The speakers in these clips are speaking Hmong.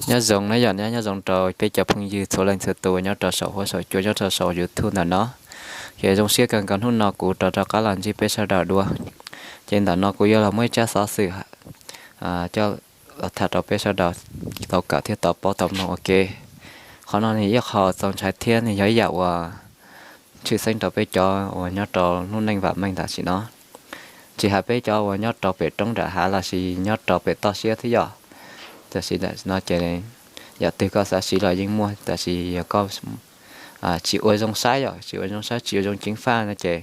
Nyob zoo na yom, nyob zoo rau peb cov phooj ywg txhua leej txhua tus nyob rau saum huab saum cua nyob rau saum YouTube ntawm no. Ces zoo siab kawg nkaus hnub no kuv rov rov qab los ntsib peb sawv daws dua. Ces ntawm no kuv yuav los muaj ib tsab xov xwm coj los tham rau peb sawv daws tau kawm thiab tau paub tau mloog ua ke. Qhov no nws ib qho txaus ntshai thiab nws yog ib yam uas tshwj xeeb rau peb cov uas nyob rau lub neej vam meej tam sim no. Tsis hais peb cov uas nyob rau pem roob nram hav los sis nyob rau pem toj siab thiab yom. Tam sim no ces yam twg koj xav siv los yeej muaj, tab sis yog koj tsis ua zoo saib yom, tsis ua zoo saib tsis ua zoo ceev faj no ces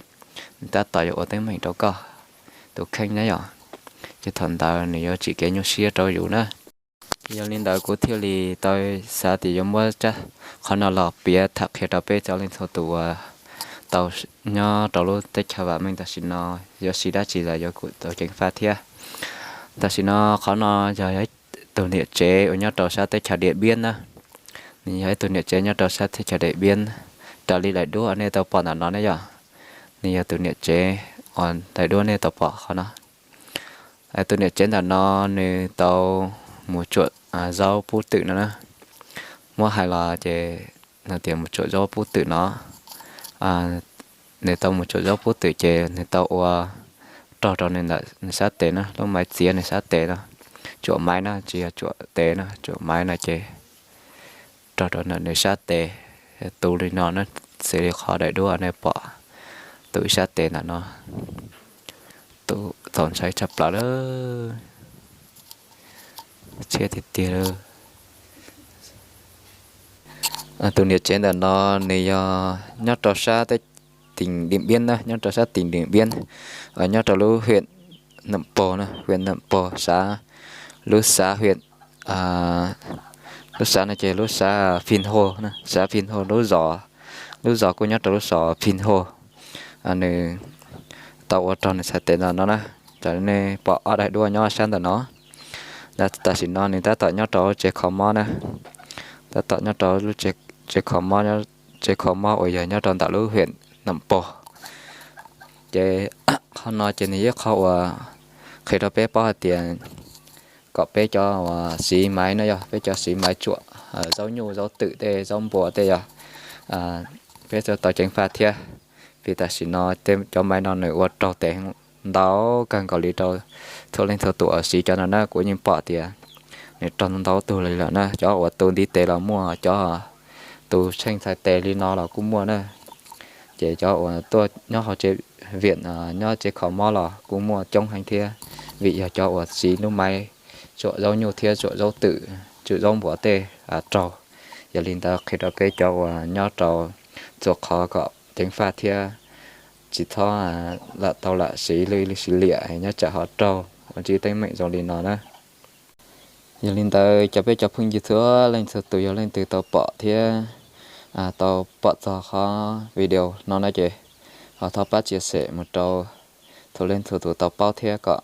nws tab tom yuav ua teeb meem rau koj tus kheej na yom. Ces thaum ntawd nws yuav tsim kev nyuaj siab rau yus na. Yog li ntawd kuv thiaj li tau xav tias yuav muab qhov no los piav tham qhia rau peb cov leej txhua tus uas tau nyob rau lub teb chaws vam meej tam sim no, yuav siv dab tsi los yuav tsum tau ceev faj thiab. Tam sim no qhov no yog tus niam tsev uas nyob rau sab teb chaws Diam Npiab na. Nws yog ib tug niam tsev nyob rau sab teb chaws Diam Npiab, raws li daim duab uas nej tau pom ntawm no ne yom. Nws yog tus niam tsev uas daim duab nej tau pom qhov no. Tus niam tsev ntawm no nws tau mus tsuam zaub pub twm no na. Muab hais los ces tias mus tsuam zaub pub twm no. Nws tau mus tsuam zaub pub twm ces nws tau ua rog rau nws ntawm nws sab tes na, lub maiv txiav nws sab tes no. Tsuam maiv na, tsis yog tsuam tes na, tsuam maiv no ces rog rau ntawm nws sab tes, tu li no na, xws li qhov daim duab nej pom, tu ib sab tes ntawm no. Tu txaus ntshai tshaj plaws lawm, thiab tiag tiag lawm. Tus niam tsev ntawm no nws yog nyob rau sab teb, tỉnh Điện Biên na, nyob rau sab tỉnh Điện Biên, nyob rau lub huyện Nậm Pồ na, huyện Nậm Pồ, xã, lub xã huyện, lub xã no ces lub xã Phìn Hồ na, xã Phìn Hồ, lub zos, lub zos kuj nyob rau lub zos Phìn Hồ. Nws tau ua rog nws sab tes ntawm no na. Tam nej pom ob daim duab nyob sab ntawm no, tam sim no nws tab tom nyob rau tsev kho mob na, tab tom nyob rau lub tsev kho mob, tsev kho mob uas yog nyob rau ntawm lub huyện Nậm Pồ. Ces qhov no ces nws yog qhov uas qhia rau peb paub hais tias kom peb cov uas siv maiv no yog peb cov siv maiv tsuam zaub nyuj zaub twm tej zaub npua tej yog peb tau ceev faj thiab. Vim tam sim no cov maiv no nws ua raug tes ntau kawg nkaus li rau txhua leej txhua tus uas siv cov no na, kuv yeej pom tias nws raug ntau tug li lawm na, cov uas tu ntiv tes los muaj, cov tu tsheej txhais tes li no los kuj muaj na. Ces cov uas tuaj nyob hauv tsev viam, nyob tsev kho mob los kuj muaj coob heev thiab, vim yog cov uas siv lub maiv tsuam zaub nyuj thiab tsuam zaub twm, tsuam zaub npua tej raug. Yog li ntawd qhia rau peb cov uas nyob rau txhua qhov kom ceev faj thiab tsis txhob lam tau lam siv lwj siv liam nyob tsam ho raug ua ntsib teeb meem zoo li no na. Yog li ntawd cov peb cov phooj ywg txhua leej txhua tus yog leej twg tau pom thiab tau pom txog qhov video no na ces ho thov pab chia sẻ mus rau txhua leej txhua tus tau paub thiab kom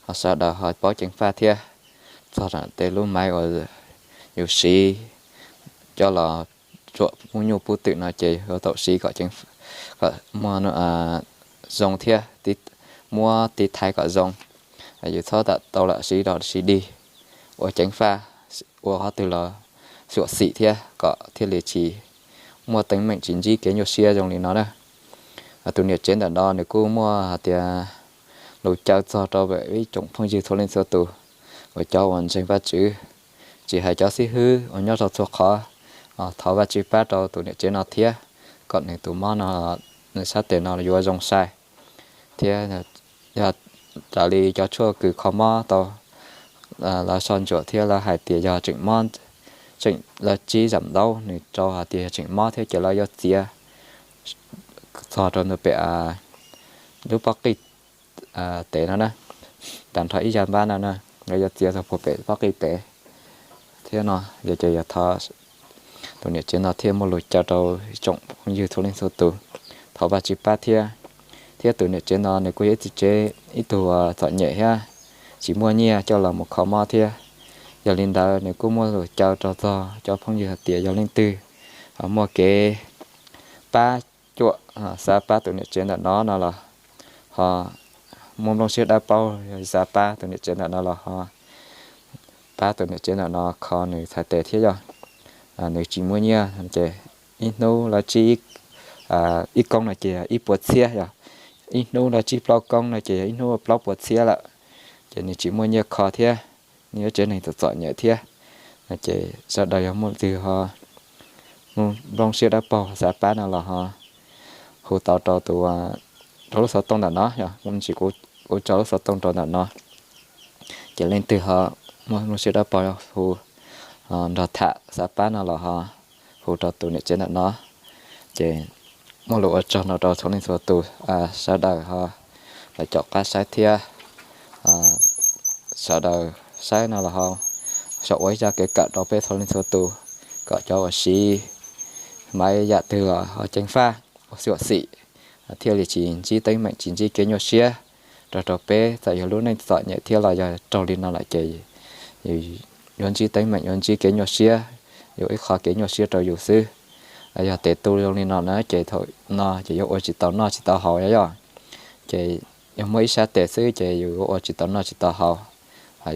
ho sawv daws ho paub ceev faj thiab txog tej lub maiv uas yus siv coj los tsuam pub nyuj pub twm no ces yuav tau siv kom muaj zoo thiab muab tiv thaiv kom zoo. Yus txhob tau lam siv rau siv dig ua ceev faj, ua qhov twg los xyuam xim thiab kom thiaj li tsis muaj teeb meem tsis ntsib kev nyuaj siab zoo li no na. Tus niam tsev ntawm no nws kuj muaj hais tias lus caw txog rau ib tsoom phooj ywg txhua leej txhua tus uas cov uas ntseeg Vajtswv, tsis hais cov xib hwb uas nyob rau txhua qhov, thov Vajtswv pab rau tus niam tsev no thiab kom nws tus mob no, nws sab tes no yuav zoo sai thiab. Yog raws li cov tshuaj kws kho mob tau lawv soj ntsuam thiab lawv hais tias yog tseem mob, tseem lawv tsib zam ntaub nws rau hais tias yog tseem mob thiab ces lawv yuav txiav txog rau ntawm pem lub pob qij tev no na, tag nrho ib zaj npab no na, lawv yuav txiav txog puag pem pob qij tev thiab no. Yog ces yog thov tus niam tsev no thiaj muaj lus caw rau ib tsoom phooj ywg txhua leej txhua tus, thov Vajtswv pab thiab. Thiab tus niam tsev no nws kuj yog ib txiv tsev, ib tug txom nyem thiab tsis muaj nyiaj coj los mus kho mob thiab. Yog li ntawd nws kuj muaj lus caw rau txog cov phooj ywg hais tias yog leej twg muaj kev pab cuam, xav pab tus niam tsev ntawm no no los ho muaj nplooj siab dawb paug, yog xav pab tus niam tsev ntawm no los ho pab tus niam tsev ntawm no kho nws txhais tes thiab yog nws tsis muaj nyiaj ces ib hnub lawv tsib, ib koob no ces ib puas txhiab yog ib hnub lawv tsib plaub koob no ces yog ib hnub plaub puas txhiab lawm. Ces nws tsis muaj nyiaj kho thiab, nws yuav tsev neeg txom txom nyem thiab. Ces sawv daws yog muaj leej twg ho nplooj siab dawb paug xav pab no los ho hu tau rau tus, rau lub xov tooj ntawm no, yog tsis kuv tso lub xov tooj rau ntawm no. Ces leej twg ho muaj nplooj siab dawb paug hu nrog tham xav pab no los ho hu rau tus niam tsev ntawm no. Ces muaj lus ua tsaug no rau txhua leej txhua tus, sawv daws ho los caum qab saib thiab. Sawv daws saib no los ho sau ua ib zaj kev kawm rau peb txhua leej txhua tus kom cov uas siv mas yam twg los ho ceev faj ua xim ua xim thiaj li tsis ntsib teeb meem tsis ntsib kev nyuaj siab rau rau peb. Txawm yog lub neej txom nyem thiab los yog raug li no lawm ces yuav ntsib teeb meem yuav ntsib kev nyuaj siab, yuav ib qho kev nyuaj siab rau yus xwb. Yog tes tu zoo li no na ces thaum no ces yuav ua tsis tau noj tsis tau haus yog. Ces yog muaj ib sab tes xwb ces yus yuav ua tsis tau noj tsis tau haus,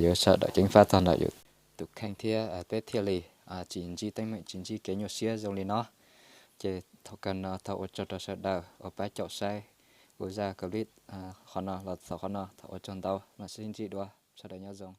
yuav sawv daws ceev faj txog ntawm yus tus kheej thiab peb thiaj li tsis ntsib teeb meem tsis ntsib kev nyuaj siab zoo li no. Ces thaum kawg no thov ua tsaug rau sawv daws uas pab caum saib kuv zaj clip qhov no los txog qhov no, thov ua tsaug ntau, mam sib ntsib dua, sawv daws nyob zoo.